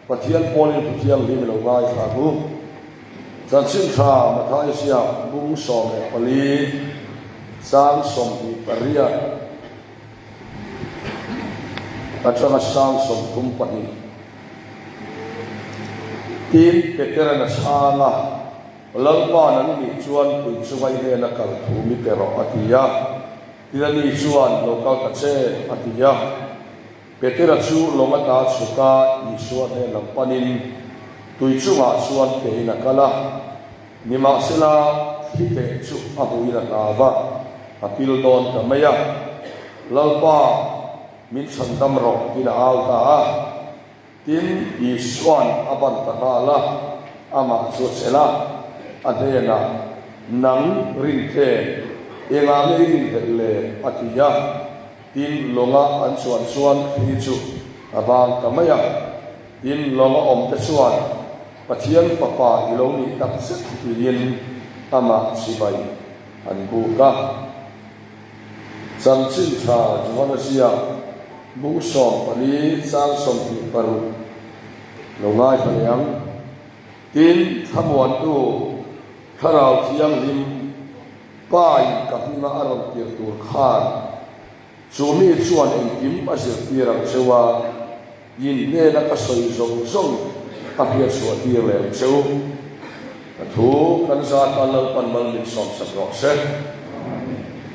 Pathian pawlin Thu Thianghlim i lo ngaithla ang u. Chanchin tha Matthai ziak bung 14 chang 28 atanga sang 32. Tin, Petera'n a chhang a, Lalpa nang nih chuan pui chunga i hnena kal thu mi pe rawh, a ti a. Tin, ani chuan, Lo kal ta che, a ti a. Petera chu lawng ata chhuk a, Isua hnen lam panin tui chungah chuan kein a kal a. Nimahsela, thli teh chu a hmuin a hlau a, a pil dawn ta mai a. Lalpa, min chhandam rawh, tiin a au ta a. Tin, Isua'n a ban ta nghal a, amah chu a chelh a, a hnenah, Nang rin te, engah nge i rinhlelh le? a ti a. Tin, lawnga an chuan chuan thli chu a bang ta mai a. Tin, lawnga awmte chuan, Pathian Fapa i lo nih tak zet tiin amah chibai an buk a. Chanchin tha Johana ziak bung 14 chang 26 lo ngaithla leh ang. Tin, thlamuantu Thlarau Thianghlim Pa in ka hminga a rawn tir tur khan chu mi chuan engkim a zirtir ang cheu a, in hnena ka sawi zawng zawng a hriatchhuah tir leh ang cheu. Ka thu kan zat a Lalpan mal min sawmsak rawh se.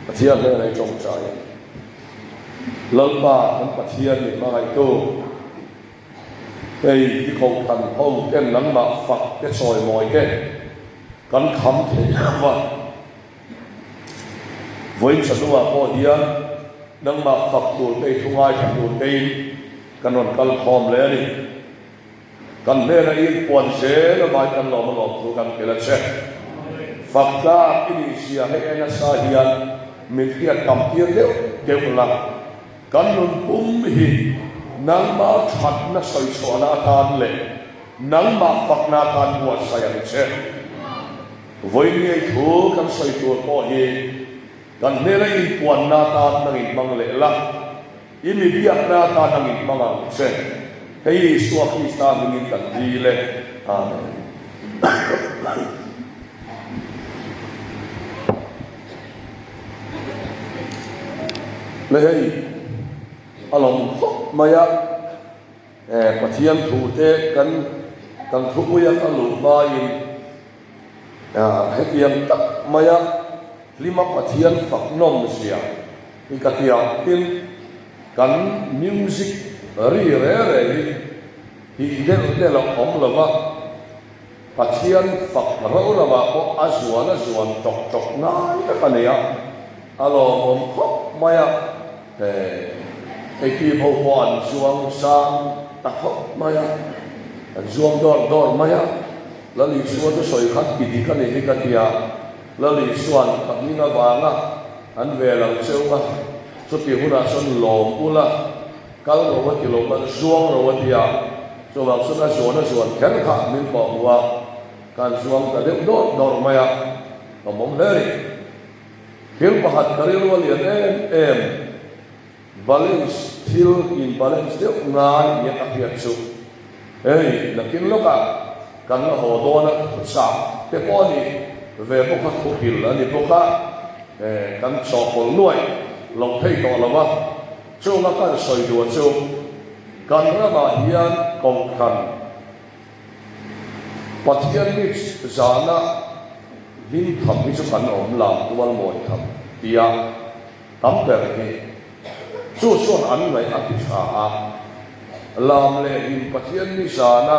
Pathian hnena i tawngtai a ni. Lalpa kan Pathian min hmangaihtu, hei i kohhran ho ten nangmah fak te chawimawi te, Kan kham thei lo va, vawiin chahnuah pawh hian nangmah fak tur te i thu ngaithla tur tein kan rawn kal khawm leh a ni. Kan hnenah i inpuan zel avai kan lawm a lawm thu kan tel a che. Fak tlak i nih zia hei en nasa hian min hriat tam tir deuh deuh la. Kan nun pum hi nangmah thatna sawi chhuahna atan leh Nangmah fakna atan buatsaih ang che. Vawiin ngei thu kan sawi tur pawh hi kan hnena inpuanna atan nang inhmang leh la, i mi biakna atan nang inhmang ang che. Hei Isua Krista hmingin kan dil e. Amen. Le hei a lawm khawp mai a. Pathian thu te kan kan thupuia ka luh hmain hetiang tak maia hlima Pathian fak nawm zia hi ka ti a, tin kan music ri re re hi tih deuh deuh a awm lo va, Pathian fak ro lo ah pawh a zuan a zuan tawk tawk ngai tak a nei a, a lawmawm khawp mai a. Hei team ho pawh an zuang sang ta khawp mai a, an zuang dawr dawr mai a. Lal Isua chu sawi khat ti dik a ni hi ka ti a, Lal Isua'n ka hming avanga an ve lo cheu a, chutih hunah chuan lawm ula, kal ro a ti lo khan zuang ro a ti a, chuvang chuan a zuan a zuan kher kha min pawh hmu a, kan zuang ta deuh dawr dawr mai a, ka mawm hle a ni. Thil pakhat ka rilru a lian em em, balance thil in balance deuh ngai nia ka hriat chu hei nakin lawkah kan la haw dawn a thuchah te pawh a ni ve bawk a, thuhil a ni bawk a, kan chawhpawlh nuaih lo thei tawh lo a, chunga kan sawi duh chu kan ramah hian kohhran Pathian mi zahna hlim tham hi chu kan awm lam tual mawi tham tia tam ber hi chu chuan an ngaih a ti tha a, lam leh hlim Pathian mi zahna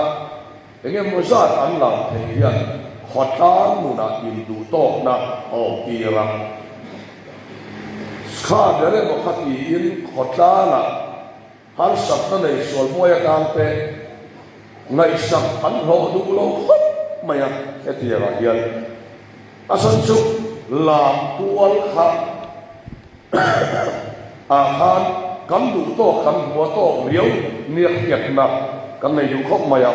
eng emaw zat an lam thei hian khawtlang nunah induhtawkna a awm tir a. Kha ber emaw kha tiin khawtlangah Harsatna nei sual buai atang te ngaihsak an hlawh duh lo khawp mai a, hetiangah hian a chhan chu lam tual kha ah khan kan duh tawk kan hmua tawk riau nia hriatna kan nei duh khawp mai a,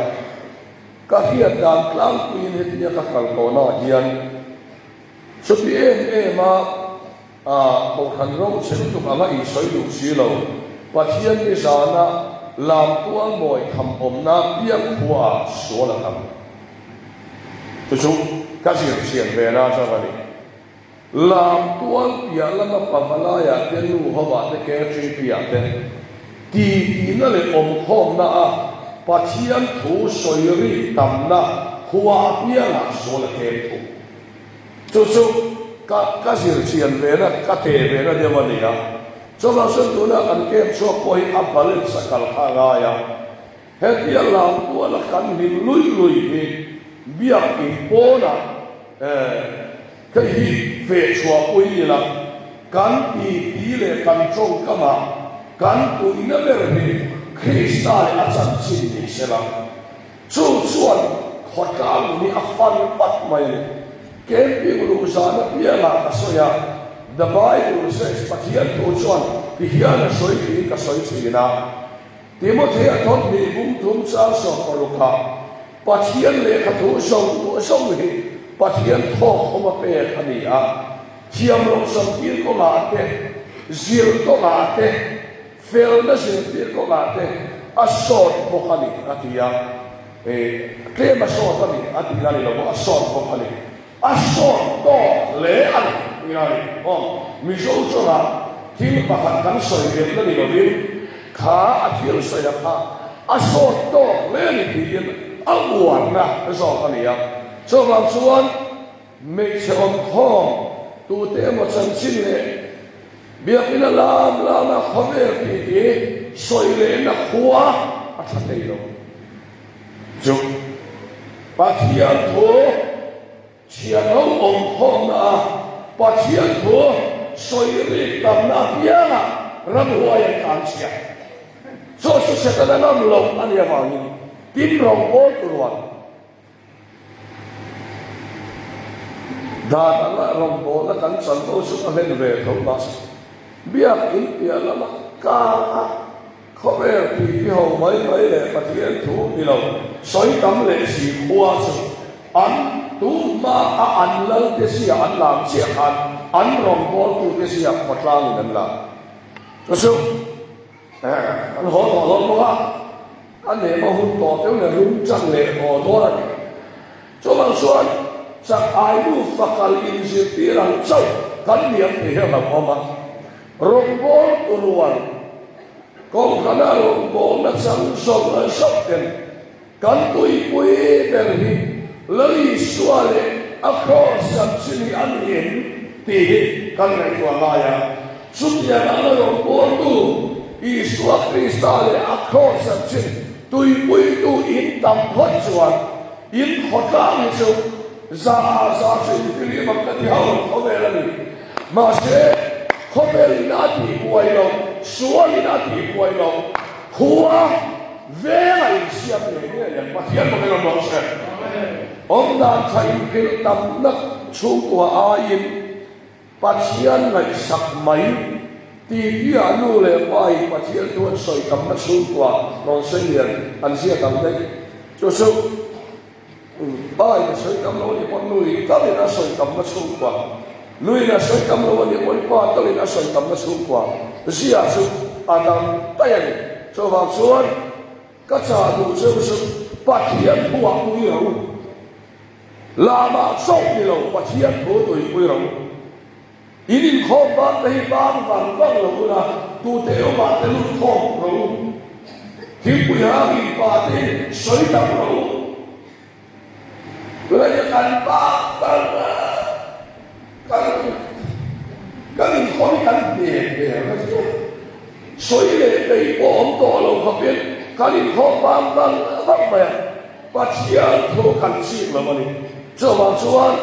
ka hriat dan tlangpuiin hetia ka kal tawhnaah hian chuti em em a A, Kohhran ro chhe lutuk anga insawi duh si lo. Pathian ni zana Lamtual mawi tham awmna piang khuaah sual a tam. Chu chu ka zir chian ve na chang a ni. Lamtual piah lama pavalaiah te, nu hovah te, KTP-ah te titi-na leh awmkhawmna a Pathian thu sawi rik tamna khua apiangah sual a tlem thung. Chu chu ka ka zir chian ve na, ka te ve na deuh a ni a. Chuvang chuan tuna kan camp chhuak pawh hi a balance a kal kha a ngai a. Hetia lamtuala kan hlim lui lui hi biak in pawnah hei hi feh chhuahpui ila, kan titi leh kan tawngkamah kan tuihna ber hi Krista leh a chanchin ni sela, chu chuan khawtlang hi a fan pat mai a ni. Camping luh zan apiangah ka sawi a, The Bible says, Pathian thu chuan ti hian a sawi tiin ka sawi thin a. Timothea thawmhnih bung thum chang 16 ah Pathian lehkha thu zawng zawng hi Pathian thawk awm a pek a ni a, thiam loh chantir kawngah te, zir kawngah te, felna zirtir kawngah te a sawt bawk a ni a ti a. Tlem a sawt a ni a tihna a ni lo a sawt bawk a ni. A sawt tawk hle a ni tih a ni. Aw, Mizo chungah thil pakhat kan sawi belhna ni lovin kha a thil sawi a kha a sawt tawk hle a ni tiin a uarna zawk a ni a. Chuvang chuan hmeichhe awmkhawm tute emaw chanchin leh biakina lam lama khawvel tih hi sawi lehna khua a tha thei lo. Chu Pathian thu chhiatho awmkhawmna a Pathian thu sawi rik tamna apiangah ramhuai an tlan chhia. Chu chu Setana ngam loh a nih avangin tin rawngbawl tur rual dan anga rawngbawlna kan chanvo chu a hlen ve tho mahse biak in piah lama kar a Khawvel tih hi ho mai mai leh Pathian thu ni lo, sawi tam leh si khua chu an tu hma a an lal te zia an lam chiah khan an rawngbawltu te zia khawtlang in an lam. Chu chu an haw tawh dawn bawk a, a nem a hun tawh deuh leh lung chan leh tawh dawn a ni. Chuvang chuan chak ai nu fakal inzirtir ang chauh kan ni ang tih hi a hlauhawm a. Rawngbawltu rual Kohhrana rawngbawlna chang zawng zawng ten kan tuipui ber hi Lal Isua leh a kraws chanchin hi a ni em tih hi kan ngaihtuah ngai a. Chutiang anga rawngbawltu Isua Krista leh a kraws chanchin tuipuitu in tam phawt chuan in khawtlang hi chu Za ah za chu infilim ang ka ti ho lo khawvel a ni. Mahse, khawvel in a tih buai loh, sual in a tih buai loh, khua veng a insiam ngei ngei ang. Pathian bawk in awm rawh se. Awmdan tha inhrilh tamna chhungkua aiin Pathian ngaihsak mai tihpiah nu leh pa in Pathian thu an sawi tamna chhungkua rawn sawi lian an ziak ang daih. Chu chu. Pa in a sawi tam lo a nih pawh nu in tal in a sawi tam na chhungkua, nu in a sawi tam lo a nih pawhin pa tal in a sawi tam na chhungkua zia chu a dang daih a ni. Chuvang chuan ka chah duh cheu chu Pathian thu ah pui ro, lamah chauh ni lo Pathian thu tuipui ro. In inkhawm ban te hi ban vang vang lo ula, tute emaw te lut khawm ro u. Thingpui hang in pa te hi sawi tak ro u. Tunah hian kan pa kan kan kan inkhawm hi kan hne hmel ka ti a. Sawi leh peih pawh awm tawh lo khawpin kan inkhawm ban vang vang mai a. Pathian thu kan chik lo a ni. Chuvang chuan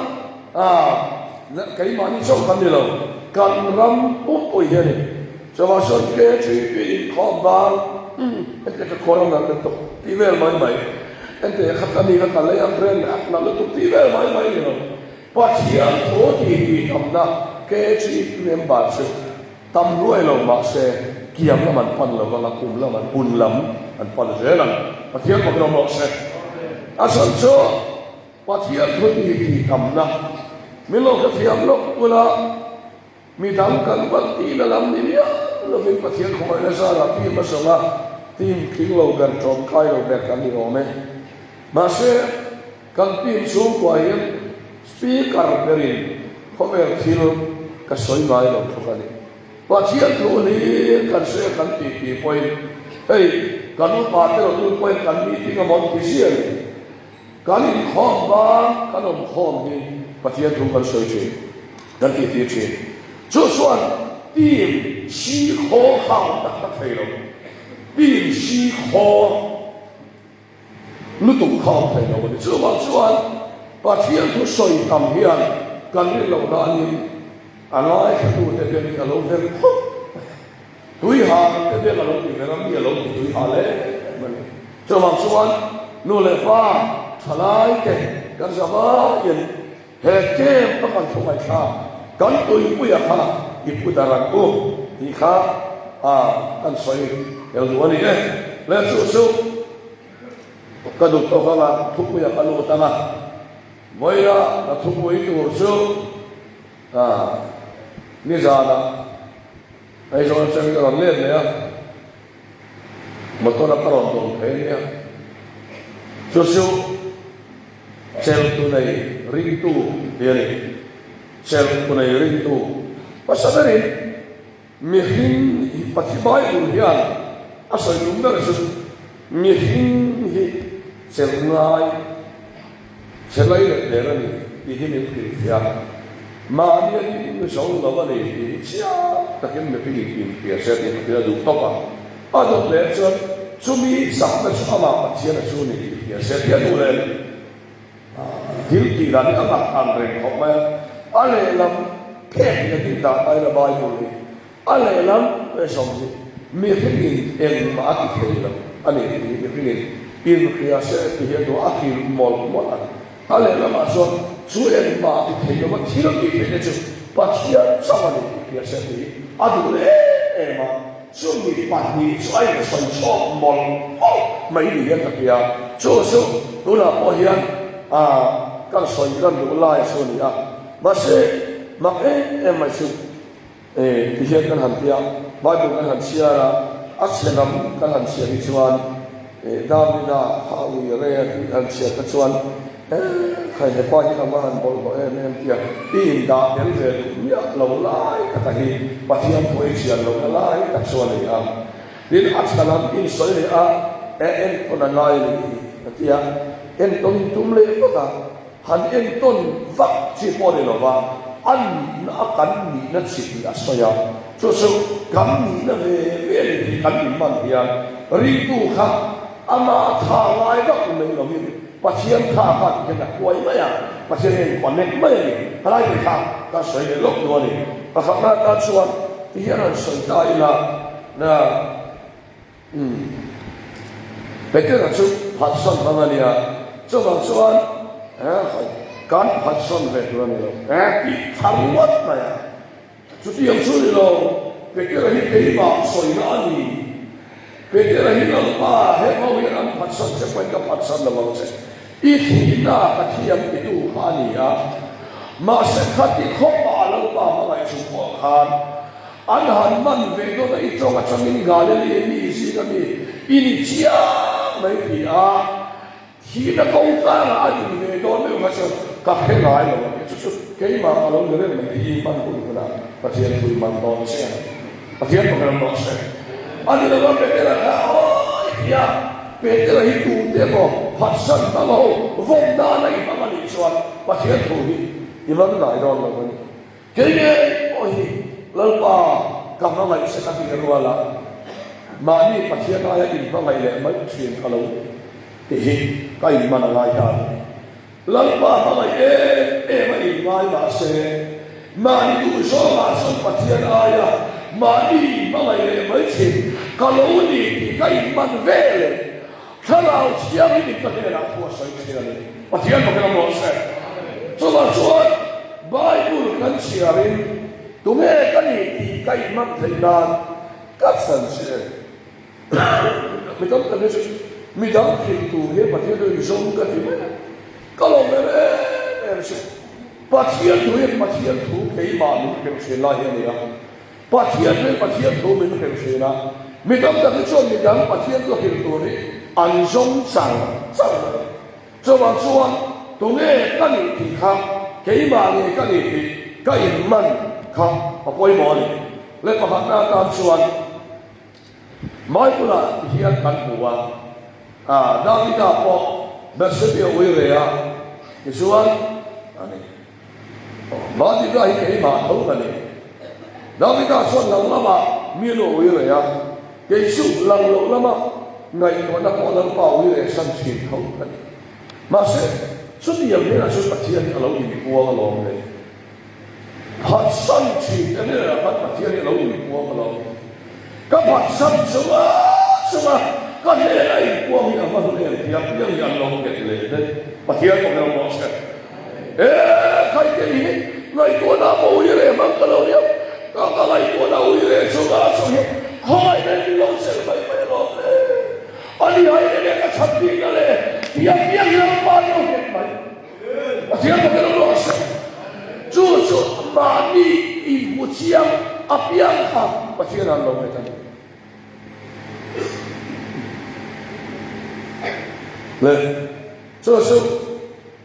keimahni chauh kan ni lo, kan ram pumpui hi a ni. Chuvang chuan KGP inkhawm ban ente ka kawr a nalh lutuk tih vel mai mai, ente kha ka ni ka kal lei a brand a nalh lutuk tih vel mai mai ni lo. Pathian thu tih tih tamna KGP member chu Tam luai lo mahse kiam lam an pan lo vang a, kum lam an pun lam an pan zel ang. Pathian fak rawh rawh se. A chhan chu Pathian thu ti tih tamna min lo hrethiam lawk ula, midang kan van tihna lam ni miah lovin Pathian khawngaihna zarah pi hmasa nga. Team tling lo ber, tlawmkai lo ber kan ni awm e. Mahse, kan team chhungkua hian Speaker berin khawvel thil ka sawi ngai lo thawk a ni. Pathian thu hlir kan sawi a kan tih tih pawhin hei kan upa te rawn lut pawhin kan meeting a mawn ti ziah a ni. Kan inkhawm bang kan awm khawm hi Pathian thu kan sawi thin, kan tih tih thin. Chu chuan team si khaw khang tak tak thei lo. Team si khaw. Lutuk kha awm thei lo a ni. Chuvang chuan Pathian thu sawi tam hian kan rin loh danin a ngaithlatute beng hi a lo ver khawp mai a. Tui ha te beng a lo ti ver a, mi a lo ti tui ha hle mai a ni. Chuvang chuan nu leh pa thalai te kan za vaiin he camp a kan thu ngaihthlak kan tuipuia kha i pu dar ang u tih kha a kan sawi tel duh a ni e. Le chu chu ka duh tawk anga thupuia ka lut anga vawiina ka thupui tur chu a nizanah Aizawl atangin ka rawn let leh a, motor a ka rawn dawm thei ania chu chu Cheltu nei ringtu tih a ni. Cheltu nei ringtu hmasa berin mihring hi Pathian Bible hian a sawi tum ber chu mihring hi chelh ngai che lai leh der a ni tih hi min hrilhfiah a. Mahni a ding zo lo a ni tih hi chiang takin mihringin inhria se tih Pathian a duh tawp a. A duh leh chuan chumi chakna chu amah Pathian a chu ni tih hria se tih a duh leh a ni. Thil tih dan hi a ngak ang reng khawp mai a, a lehlam phek in a ding dah ta ila Bible hi a lehlam zawng hi mihringin engmah a ti thei lo a ni tih hi mihringin inhria se tih hi a duh a, a hrilh mawlh mawlh a ni. A lehlamah chuan chu engmah a ti thei lo va, thil tih theihna chu Pathian chauh a ni tih hria se tih hi a duh leh em em a. Chumi pahnih chu a insawi chhuak mawlh mawlh mai ni hian ka ti a, chu chu tunah pawh hian kan sawi kan duh lai chu a ni a, mahse mak em em mai chu ti hian kan han ti a, Bible kan han chhiar a, a chhe lam kan han chhiar hi chuan Davida kha ui re a tih han chhiar te chuan He khai hepa hi ka va han bawlhhlawh em em tia i indah tel ve duh miah lo lai taka hi Pathian pawh i chian lohna lai tak chu a ni a. Tin, a tha lam insawi leh a, e entawn a ngai a ni a ti a, entawn in tum leh vak a, han entawn vak chi pawh a ni lova, a nihna a kan nihna chi tih a sawi a, chu chu kan nihna ve ve a ni tih kan inman hian ringtu kha amah tha ngai vak mai lovin Pathian kha a khat hian a kuai mai a, Pathian hian a connect mai a ni. Helai te kha ka sawi leh lawk duh a ni. Pakhatna atan chuan ti hian han sawi ta ila, na umm Petera chu phatsawn hmang a nia, chuvang chuan kan phatsawn ve tur a ni lo tih thar ngawt mai a. Chutiang chu ni lo, Petera hi keimah sawina a ni. Petera hi Lalpa, he ho hian an phatsan che pawhin ka phatsan lo ang che. I thihna ka thiam titu kha a ni a. Mahse khati khawpa Lalpa hmangaih chung pawh khan an han man ve dawn a, i tawng atangin Galilee mi zinga mi i ni chiang mai ti a. Thihna kawngkangah a din ve dawn meuh kha chuan ka hre ngai lo a ni. Chu chu keimah ka lo ni reng mai tih i man hun hunah Pathian thu i man dawn che a ni. Pathian ka hmel rawh se. A ni lo a Petera kha awi ti a, Petera hi tute emaw phatsan hmang ho vawm nana i hmang a nih chuan Pathian thu hi i man ngai dawn lo a ni. Kei ngei pawh hi Lalpa ka hmangaih che ka tih rual a, mahni Pathian aia inhmangaih leh mai thin ka lo tih hi ka inman a ngai ta a ni. Lalpa hmangaih em em a inngai mah se, mahni duhzawngah chuan Pathian aia mahni inhmangaih leh mai thin ka lo ni tih ka inman ve leh Thlarau Thianghlim ka hnenah thu a sawi thin a ni. Pathian bawkin a mawh se. Chuvang chuan Bible kan chhiarin tunge ka nih tih ka inhman theih nan ka chhan che. Mi tam tak hi chu midang hrilh tur hian Pathian chu inzawm ka ti mai a. Ka lawm em em che. Pathian thu hian Pathian thu keimah min hrilh thin lai hi a ni a. Pathian hian Pathian thu min hrilh thin a. Mi tam tak hi chuan midang Pathian chu hrilh tur hi an zawng char char mai. Chuvang chuan tunge ka nih tih kha keimah nge ka nih tih ka inman kha a pawimawh a ni. Le pakhatna atan chuan Bible-ah ti hian kan hmu a, Davida pawh Bethshebi a ui re a, tichuan a ni. Davida hi keimah tho ka ni. Davida chuan lang lamah mi lu a ui re a, kei chu lang loh lama ngaihtuahna pawh Lalpa ui re san thin tho ka ni. Mahse, chutiang hnenah chuan Pathian hi a lo inpuang alawm le. Phatsan thin te hnenah khan Pathian hi a lo inpuang alawm. Ka phatsan chunga chunga ka hnena inpuang hi a va hlu em tih a piang hi an lo nghet leh daih. Pathian pawh hian awm se. E khai te hi ngaihtuahna pawh ui reh hmang ka lo nia. Ka ka ngaihtuahna ui reh chunga chung hi khawngaih nen min lo chelh mai mai alawm le. Ani hai nen ka chhan bikna leh tih a piang hi Lalpa lo nghet mai. Pathian tak in a ruah se. Chu chu mahni inhmu chiang apiang kha Pathian an lo nghet a ni. Le, chu chu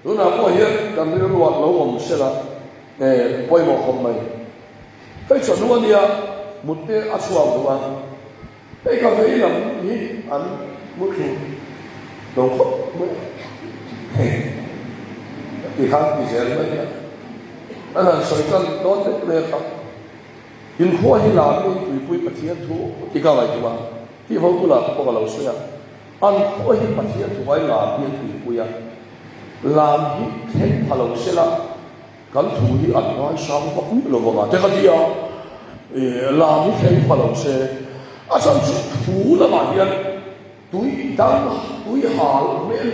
tunah pawh hian kan rilruah lo awm sela eh pawimawh khawp mai. Hei chawhnu ania mut te a chhuak duh a. Hei ka vei lam hi an mu thlu lo khawp mai a, hei ka ti khan ti zel mai a, an han sawi tan dawn lek lek a, inkhua hi lam in tuipui Pathian thu ti ka ngaihtuah a, tih ho bulah pawh ka lo sawi a, an khua hi Pathian thu ai lam hi an tuipui a, lam hi thleng pha lo sela. Kan thu hi an ngaisang vak miah lo vang a, te ka ti a, lam hi thleng pha lo se, a chhan chu thu lamah hian tui dang, tui hal hmel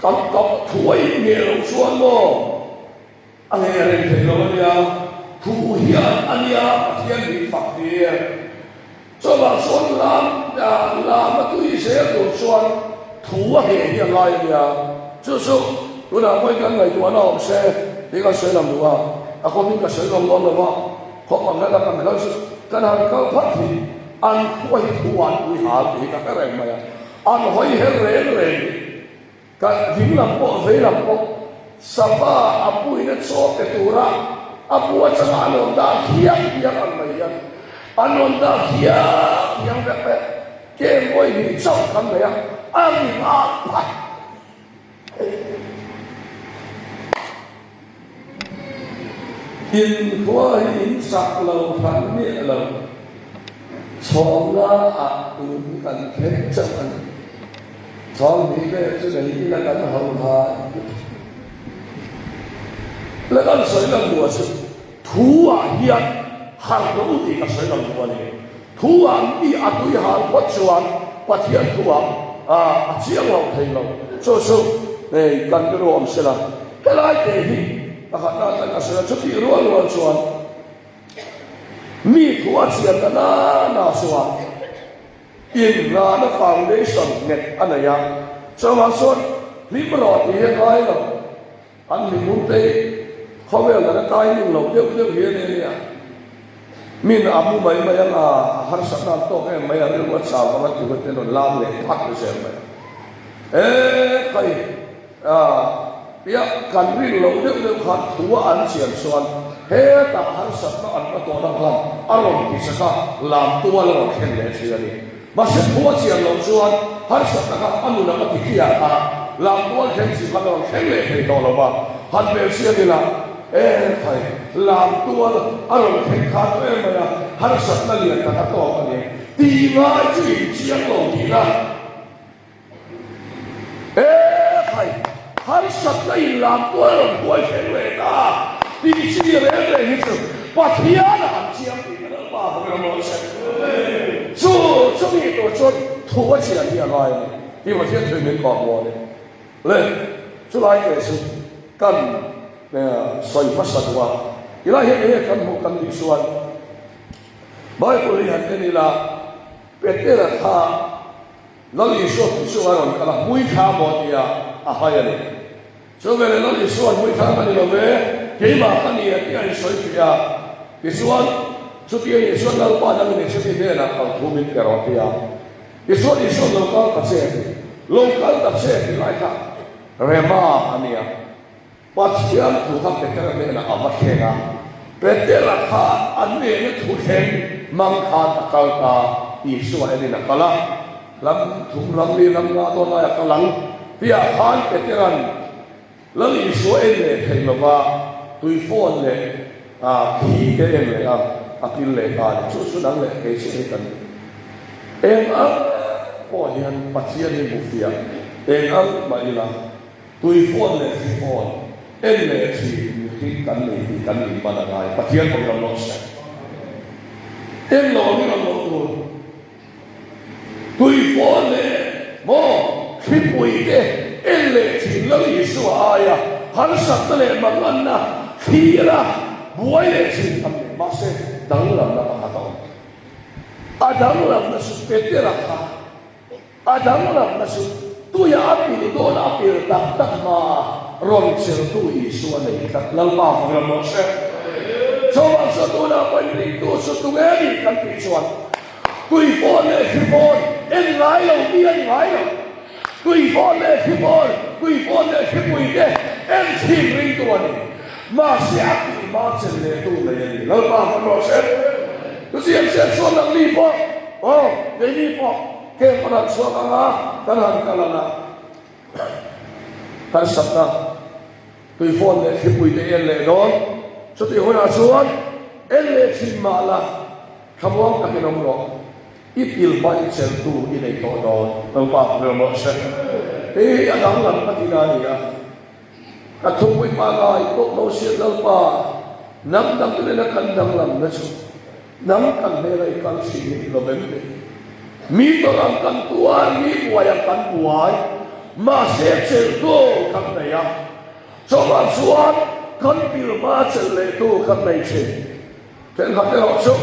kan tam thu a inngeh loh chuan maw a ngeh reng thei lo a nia, thu hian a nia Pathian min fak tir. Chuvang chuan lam lam a tui zel tur chuan thu a ngheh hi a ngai a nia. Chu chu tunah pawhin kan ngaihtuahna awm se tih kan sawi lang duh a, a kawmin ka sawi ngam dawn lo va, khawp ang hlek a kan kal chu kan han kal phat hi an khua hi thu an pui hal tih hi ka hre reng mai a, an hawi her reng reng hi. Kan ding lam pawh vei lam pawh sava a puina chaw pe tura a bu atanga an rawn dah hiang hiang ang mai hian an rawn dah hiang hiang vek mai a, kem vawi hnih chauh kan nei a, a ri nghal phat. Inkhua hi in sak lo hran miah lo, chhawmna ah tun kan thleng chauh a ni. Chhawm hnih vel chu nei ila kan ho hai. Le kan sawi lang duh a chu thu ah hian harh lo tih ka sawi lang duh a ni. Thu ah mi a tui hal phawt chuan Pathian thu ah a chiang lo thei lo. Chu chu hei kan rilru awm sela helai te hi pakhat na tan a sawi a, chutih rual rual chuan mi thu a chian na na na chuan innghahna foundation nghet a nei a, chuvang chuan hlim rawh tih hi a ngai lo. An mihmur te hi khawvel dan a timing lo deuh deuh hi a ni ania. Min a mu mai mai anga a harsatna an tawk em mai a rilru a chau vang a ti huat ten rawn lam leh phat zel mai a. E khai a tia kan rin loh deuh deuh khan thu a an chian chuan hetah harsatna an va tawhna khan a rawn ti chak a, lam tual a rawn thlen leh thin a ni. Mahse thu a chian loh chuan harsatna kha a nun a ka ti hliah a, lamtual thleng chi khan a rawn thleng leh thei tawh lo va, han hmel chiang ila, E khai, lamtual a rawn thleng kha tawh em mai a, harsatna lian tak a tawk a ni, tih ngai chu in chiang lo tihna. E khai, harsatna in lamtual a rawn huai thleng leh ta, tih chi reng reng hi chu Pathian ah an chiang tih ka Lalpa ka ram rawh se. Chu chumi tur chuan thu a chian hi a ngai a ni tih Pathian thu in min kawh hmuh a ni. Le, chulai te chu kan sawi hmasa duh a, tilai hian enge kan hmuh kan tih chuan Bible hi han en ila Petera kha Lal Isua tih chu a rawn kal a, hmui thla maw tia a hai a ni. Chu veleh Lal Isua hmui thla ka ni lo ve, keimah ka ni a tih a insawi theih a. Tichuan, Chuti a nih chuan Lalpa nang in Isuan i hnenah kal thu min pe rawh ti a. Tichuan Isuan lo kal ta che a ti. Lo kal ta che tih lai kha Rema a nia. Pathian thu kha Petera hnenah a va thleng a, Petera khan a hnena thu thleng mang khan a kal ta, Isua enin a kal a, lam thum lam li lam nga dawn lai a kal ang tihah khan Petera'n Lal Isua en leh theih lova tuifawn leh thi te en leh a, a pil leh ta a ni. Chu chu dang leh kei chu hei kan eng ang pawh hian Pathian hi hmufiah eng ang mah ila Tuifawn leh thlifawn, en leh thin mihring kan nei tih kan inman a ngai. Pathian pawhin a rawn sawi. En lo angin a rawn tur. Tuifawn leh maw thlipui te en leh thin Lal Isua aia harsatna leh manganna thlira buai leh thin kan nei. Mahse, danglamna pakhat a awm. A danglamna chu Petera kha A danglamna chu tuia a pil dawn a pil tak tak hma a rawn cheltu Isua nei tlat Lalpa vang lam rawh se. Chawmah chuan tunah pawhin ringtu chu tunge a nih kan tih chuan tuifawn leh thlifawn en ngai lo mi a ni ngai lo. Tuifawn leh thlifawn, tuifawn leh thlipui te en thin ringtu a ni. Mahse a tih hma chel lehtu nei a ni. Lalpa vang rawh se. Chuti ang chiah chuan nangni pawh, aw, keini pawh, Camp an han chhuak ang a, kan han kal ang a, harsatna tuifawn leh thlipui te en leh dawn. Chutih hunah chuan en leh thin mah la, thlamuang takin awm rawh. I pil hma i cheltu i nei tawh dawn. Lalpa hmel mawlh se. Hei hi a danglam ka tina a ni a. Ka thupui pangai pawh Mosia Lalpa, nang dang lena kan danglamna chu nang kan hnena i kal thin hi lo em ni? Mi tawrh ang kan tuar, mi buai ang kan buai, mahse cheltu kan nei a, chawhmah chuan kan pilhma chelh lehtu kan nei thin. Thenkhat erawh chu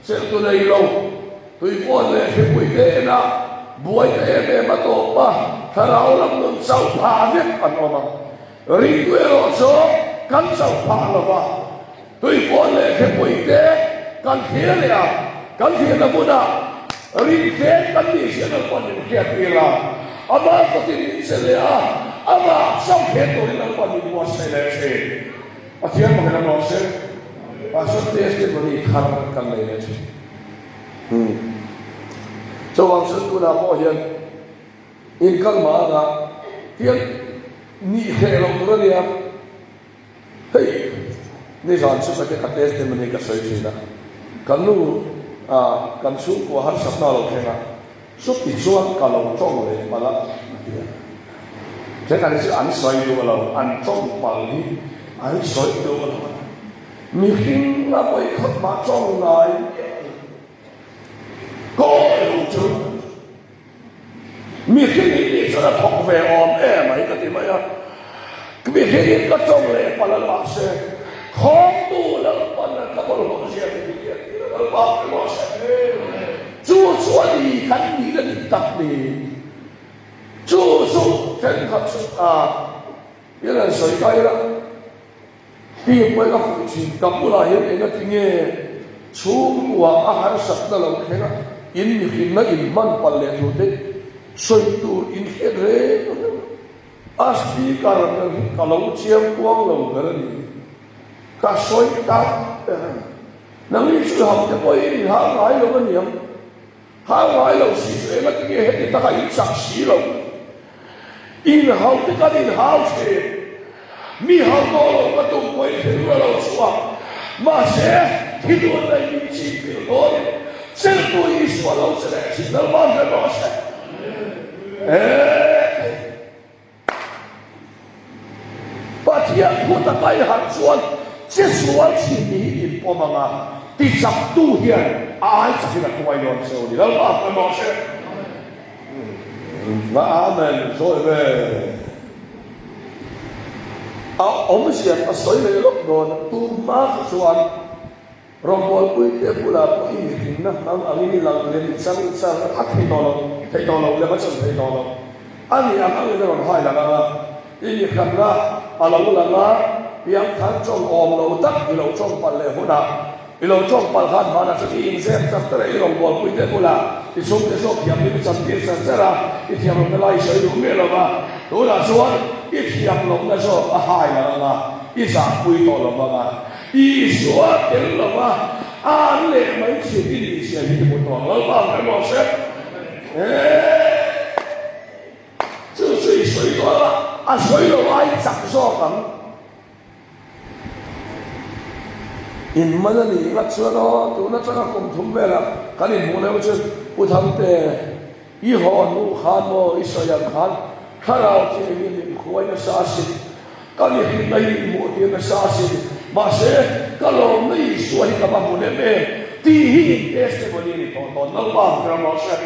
Cheltu nei lo, tuipawn leh hripui te ena buai ta em em a tawp a, thlarau lam nun chauh phah vek an awm a. Ringtu erawh chu kan chauh phah lo va, tuipawn leh hripui te kan thlir leh a, kan thlirna hmunah rinhlen kan nih zia Lalpawn min hriattir a, amah kawtin min che leh a, amah chauh thlen turin Lalpawn min buatsaih leh thin. Pathian pakhat a nuam se, Pastor testimony thar kan nei leh thin. Chuvang chuan tunah pawh hian inkal mah anga hian nih hreh loh tur a nia. Hei nizan chu ka ka testimony ka sawi thin a, ka nu kan chhungkua harsatna a lo thleng a, Chuti chuan ka lo tawng leh palh a, a ti a. Thenkhat hi chu an sawi duh lo, an tawng palh hi an sawi duh lo a. Mihring a vawikhat mah tawng ngai miah lo. Kawi ho chu mihring in nih chuan a thawk ve awm em ai ka ti mai a. Mihring in ka tawng leh palh a mahse khawngtu Lalpan a ka bawlhhlawh zia te hi a ti a, Lalpa emaw se. Chu chu a ni kan nihna dik tak ni. Chu chu thenkhat chu a hian an sawi ta ila, Team pawhin a fuih thin, ka bulah hian engati nge chhungkua a harsatna lo thleng a, in mihrinna in hman palh leh tur te sawi tur in hriat reng reng a. A speaker ber hi ka lo chiang kuang lo ber a ni. Ka sawi tak ber a ni. Nangni chu hau te pawh in inhau ngai lo a niang. Hau ngai lo si chu eng ati nge heti taka in chak si lo. Inhau te kan inhau thin. Mi hau tawh lo ka tum pawhin thil la lo chhuak. Mahse, thi dun nei min chim pil dawnin cheltu Isua lo che leh thin Lalpa hre rawh se. Eeh. Pathian thu taka i harh chuan che sual thin ni hi in pawm ang a, tichaktu hian a ai chakin a hruai dawn che u ni. Lalpa hre rawh se. Va Amen sawi ve. A awmzia ka sawi leh lawk dawn a, tun hma kha chuan Rawngbawlpuite bulah pawh i mihrinna hmang angin i lang lem chang chang a thei tawh lo, thei tawh lo, lem a chan thei tawh lo. A nih ang angin a rawn hai lang ang a, i mihranna a lo lang a, piangthar tawng awm lo tak i lo tawng palh leh hunah. I lo tawng palh khan hmanah chuan i inzep chak ta leh i rawngbawlpui te bulah i chhungte zawk thiam lim i chantir char char a, i thiam lohna lai i sawi duh miah lo va, tunah chuan i thiam lohna zawk a hai lo ang a, i zahpui tawh lo vang a, Isua tel lo va an leh mai thin i nih zia hi i hmu tawh ang Lalpa ang rem rawh se. Chu chu i sawi tawh a, a sawi lo ai chak zawk ang. In man a nih ngat chuan aw, tun atanga kum thum velah kan inhmuh leh chu Pu Thangte, i haw hnu khan maw i sawi ang khan thlarau thiang hi min khuai nasa asin, ka mihrinna hi min hmuh tir nasa asin, mahse ka lawmna Isua hi ka va hmu lem em tih hi in testimony a ni tawh dawn Lalpa ang ram rawh se.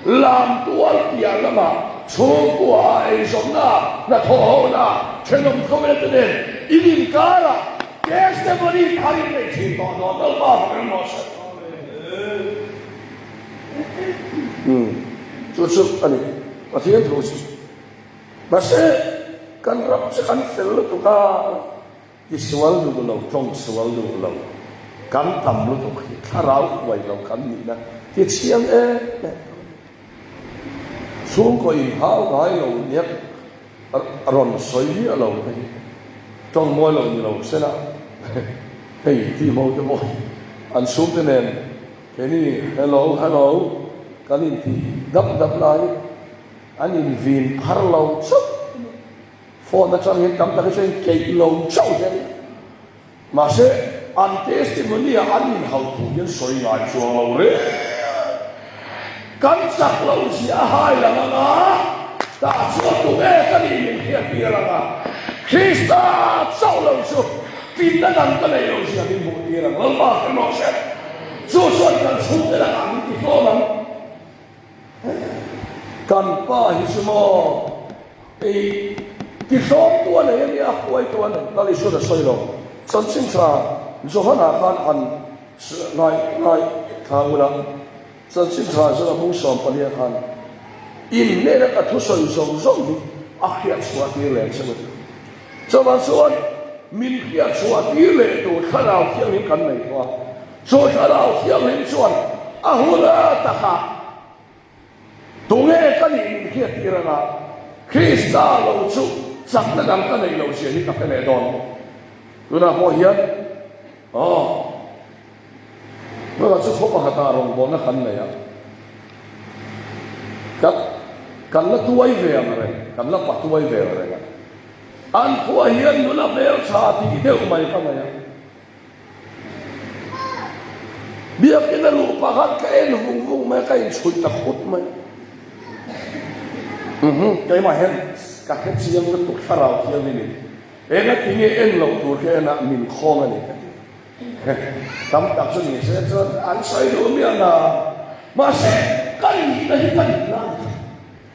Lam tual piah lamah chhungkua ah eizawnna, hnathawh hona, thenawm khawvel te nen in inkarah testimony thar in nei thin tawh dawn Lalpa fak reng rawh se. Umm chu chu a ni Pathian thu chu. Mahse kan ram chu kan fel lutuk a. I sual duh lo, tawng sual duh lo, kan tam lutuk hi thlarau huai lo kan nihna ti chiang em em tawh a ni. Chhungkaw inhau ngai lo nia rawn sawi miah lo te hi tawng mawi lo ni lo sela hei tih ho te pawh hi an chhungte nen keini hello hello kan intih dap dap lai an invin phar lo chauh a ni. Phone atang hian tam tak hi chuan keih lo chauh hian mahse an testimony ah an inhauh thu hian sawi ngai chuang lo reng. Kan chak loh zia a hai lang ang a, tah chuan tunge ka nih min hriat tir ang a, Krista chauh lo chu tinna dang ka nei lo zia min hmuh tir ang. Lalpa hre rawh se, chu chuan kan chhungte lakah min ti hlawm ang. Kan pa hi chu maw ei ti hlawm tu a nei a nia, huai tu a nei. Lal Isuan a sawi lo. Chanchin tha Johana khan han ngai ngai thla ula, chanchin tha Johana bung 14 khan in hnena ka thusawi zawng zawng hi a hriat chhuah tir leh che u. Chuvang chuan min hriat chhuah tir leh tur thlarau thianghlim kan nei tawh a. Chu thlarau thianghlim chuan a hun a takah tunge ka nih min hriat tir anga Krista lo chu chakna dang ka neih loh zia hi ka hre leh dawn. Tunah pawh hian aw tunah chu khaw pakhatah rawngbawlna kan nei a, kan kan la tuai ve ang reng, kan la patuai ve ang reng a, an khuaah hian nula hmeltha tih deuh mai ka nei a. Biakin a luh pah khan ka en vung vung mai a, ka inchhuih ta khut mai. Uhum, keimah hian ka hre chiang lutuk thlarau thianghlim in engati nge en loh tur kha en a min khawng a ni ka ti. Tam tak chu ni se chuan an sawi duh miah na, mahse ka nihna hi ka nihna a ni tlat.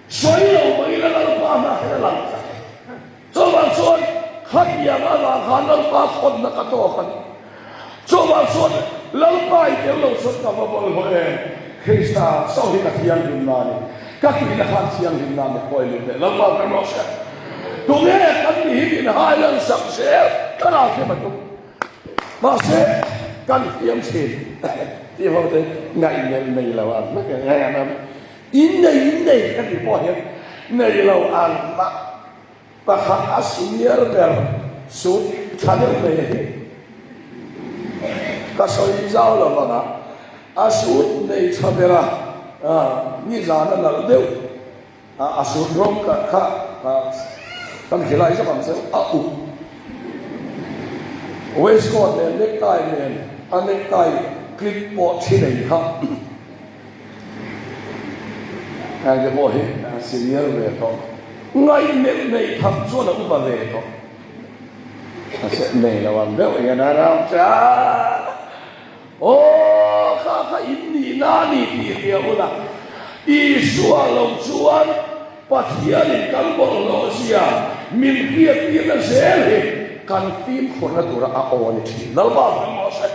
Sawi lo mai ila Lalpa hna hian a lang tlat. Chuvang chuan khatiang avang khan Lalpa thawnna ka tawk a ni. Chuvang chuan Lalpa i tel lo chuan ka va bawlhhlawh em? Krista chauh hi ka thianghlimna a ni. Ka tihna khan thianghlimna mi khawi lut leh Lalpa ka rawh se. Tunge kan ni hi min hai lan sak zel thlarau thiam a tum. Mahse kan hliam thin tih ho te ngaihmelh nei lo ang hlek e. In nei in nei ka tih pawh hian nei lo ang mah pakhat a senior ber suit tha deuh mai a hi ka sawi zau lo vang a, a suit nei tha ber a nizan a nalh deuh a a suit rawng ka kha kan khilai zawk ang che a up waistcoat nen necktie nen a necktie clip pawh thi nei kha. Hengte pawh hi a senior ve tawh. Ngaihmelh nei tham chuan a upa ve tawh. A se nei lo ang deuh hian a ram che a. Aw kha kha in nihna a ni tih hria ula, Isua lo chuan Pathianin kan bawlhhlawh zia min hriattirna zel hi kan fimkhurna tura a aw a ni thin. Lalpa hmang rawh se.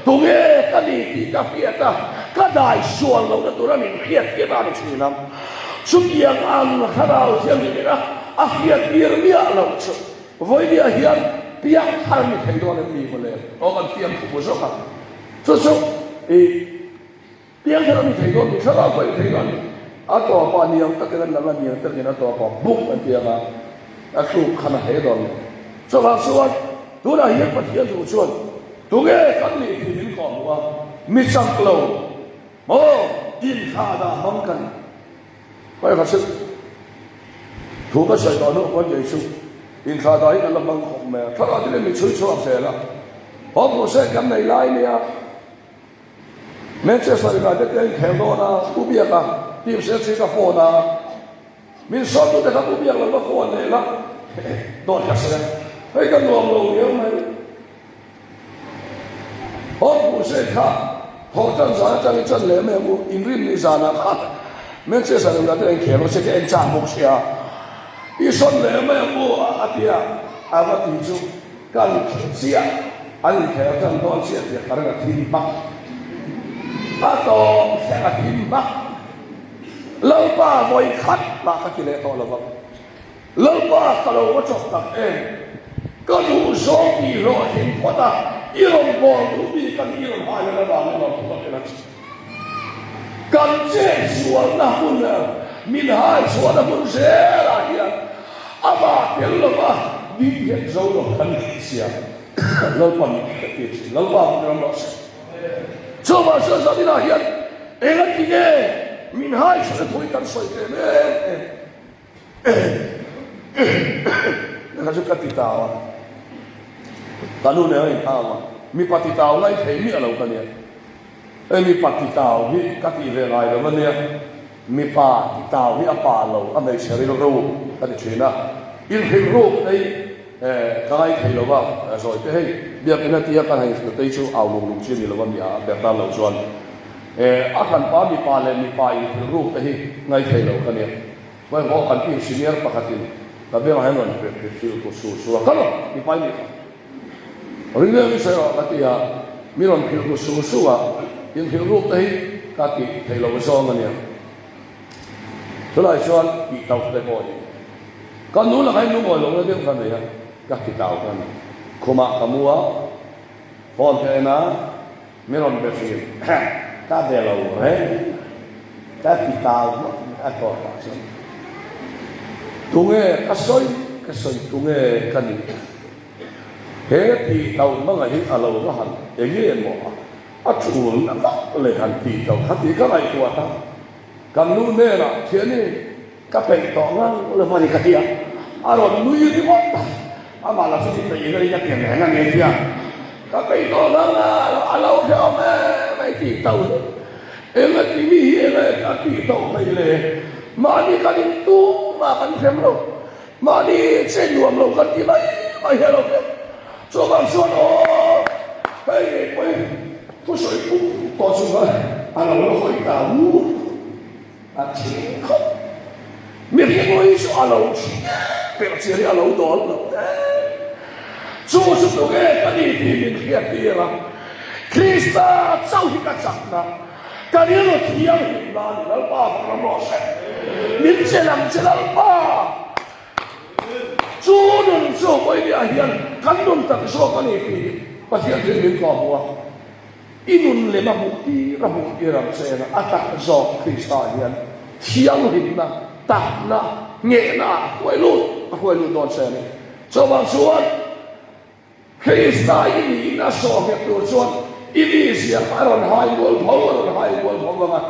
Tunge ka ni tih ka hriat a, ka dai sual lohna tura min hriattir a ni thin ang. Chutiang ang thlarau thianghlim ina a hriattir miah loh chu vawinia hian. Piang thar ni thei dawn em ni mawle? Aw kan fiam thu bu zawk a. Chu chu i piang thar a ni thei dawn ni, thlarau pawh i thei dawn ni. A tawpah niang takin an lang a, niang takin a tawpah buk an ti ang a, a thluk khan a he dawn lo. Chuvang chuan tunah hian Pathian thu chuan tunge kan nih tih min kawhhmuh a, mi chak lo maw inthlah dah hmang ka ni. Hmai kha chu thu ka sawi tawh hnu pawn kei chu inthlah dah hi ka la hmang khawp mai a, thlarau te min chhui chhuak zel a, haw crusade kan nei lai nia Manchester United te inkhel dawn a, Pu Biaka team siam ka phone a, min sawm tute kha Pu Biak lo va phone leh la dawt ka sawi a, hei ka nuam lo riau mai. Haw crusade kha thawh tan zan atangin chan leh mai ang u, inrinni zanah khan Manchester United an khel se ka en chak bawk sia, i sawn leh mai ang u a ti a, a va ti chu kan chiah an inkhel tan dawn chiah tih ka ring a thim hmak, a tawp thleng a thim hmak, Lalpa vawi khat mah ka ti leh tawh lo vang. Lalpa ka lo va chawp tak em? Ka duh zawng tih hlawhtling phawt a, i rawn bawl duh bik a ni, i rawn hai lan avangin rawn phawt a ti. Kan chet sualna hmun min hai chhuahna hmun zelah hian amah tel lova ding nghet zo lo kan ni sia. Lalpa min ka ti thin, Lalpa min ram rawh se. Chuvang chuan zaninah hian engati nge min hai chhuahna thu hi kan sawi tlem em em? Kha chu ka ti tau a, ka nu nen a inthau a, mipa ti tau ngai thei miah lo ka nia. Hei mipa ti tau hi ka tih ve ngai lo a nia, mipa ti tau hi a pa lo, a hmeichhe rilru ka ti thin a, inhrilh ruk te hi ka ngai thei lo va, zawi te hei biakinn a tia kan han inhrilh te hi chu au lung lung chi a ni lo a mi a ber tan lo chuan a hranpa mipa leh mipa inhrilh ruk te hi ngai thei lo ka nia. Hmaihaw kan team senior pakhatin ka bengah hian rawn hrilh ku su su a, Kal rawh, mi pai nih kha. Ring deuhin sawi rawh ka ti a, mi rawn hrilh ku su su a, inhrilh ruk te hi ka tih theih loh zawng a nia. Chulai chuan tih tauh te pawh hi ka nu lakah hian lungawi lohna deuh ka nei a, ka ti tau ka ni. Khumah ka mu a, phone ka en a. Mi rawn be thin ka be lo reng ka ti tau hlawk mai a tawp ah chuan tunge ka sawi ka sawi tunge ka nih he ti tau hmanga hi a lo va han enge maw a a tul na vak leh han ti tau kha tih ka ngaihtuah ta kan nu hnenah thiani Ka peih tawh ngang lo a ni ka ti a, a rawn nui ringawt a, amah lah chu ti peih in a ring a pian reng a ni a ti a, ka peih tawh ngang a, a lo hrehawm em mai tih tauh hi, eng a ti mi hi eng a tih tauh mai le, mahni kan in tum a kan hrem lo, mahni che nuam lo kan ti mai mai hi a lo hrem, chuvang chuan aw hei ngei pawhin thusawi pum tawh chung khan a lo la hawi ta wu. A thing khawp. Mihring ui chu a lo thing per chiah hi a lo dawl lo e. Chu chu tunge ka ni tih min hriat tir a. Krista chauh hi ka chakna, ka rilru thianghlimna a ni. Lalpa bawk ram rawh se. Min che lang che Lalpa. Chu nun chu vawinia hian kan nun tak zawk a ni tih Pathian thil min kawhhmuh a. I nun lem a hmuh tir a hmuh tir ang che a, a tak zawk Krista hian thianghlimna, takna, nghehna ah a hruai lut a hruai lut dawn che a ni. Chuvang chuan Krista i niin a sawh nghet tur chuan i mizia kha a rawn hai mual pho a rawn hai mual pho vang a,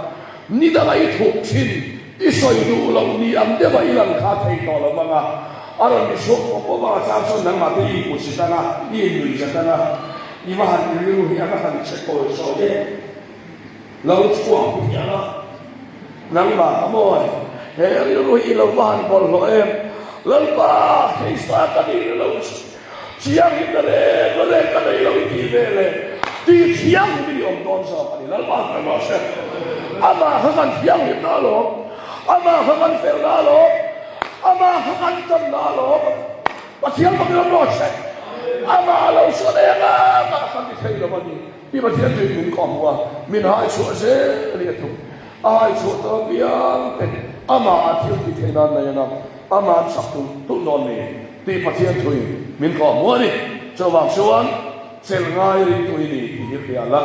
ni danga i thup thin, i sawi duh loh ni ang deuha i lang kha thei tawh lo vang a, a rawn ni chhuak pawp pawp vang a, chang chuan nangmah te i inpusit ang a, i innuihzat ang a. I va han rilru hi a va han che kawi sawi e. Lo chhuak hu hian a, nangmah ka mawi, he rilru hi i lo va han bawlhhlawh em? Lalpa, Krista ka nih ri lo chiang hi ka reng reng ka nei lo i tih ve le, ti thianghlim i awm dawn zawk a ni. Lalpa ka rawh se. Amah kha kan thianghlim na alawm, amah kha kan fel na alawm, amah kha kan tan na alawm. Pathian bawk ram rawh se. Amah lo sawn eng a, mah kan ti thei lo a ni. Hi Pathian chu min kawh hmu a, min hai chhuah zel hi a tum. A hai chhuah tawh apiang te amah a thil ti thei nan mai ang a, amah an sak tul tul dawn ni tih Pathian thuin min kawh hmu a ni. Chuvang chuan chelh ngai ringtu i ni tih hi hria la,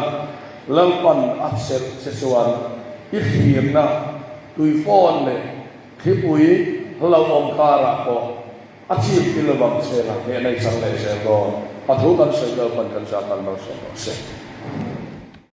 Lalpan a chelh che chuan i thlirna tuifawn leh thlipui hlauhawm karah pawh a chip pil lovang che la, hnehna i chang leh zel dawn. A thu kan sawi Lalpan kan zah tan malsawm rawh se.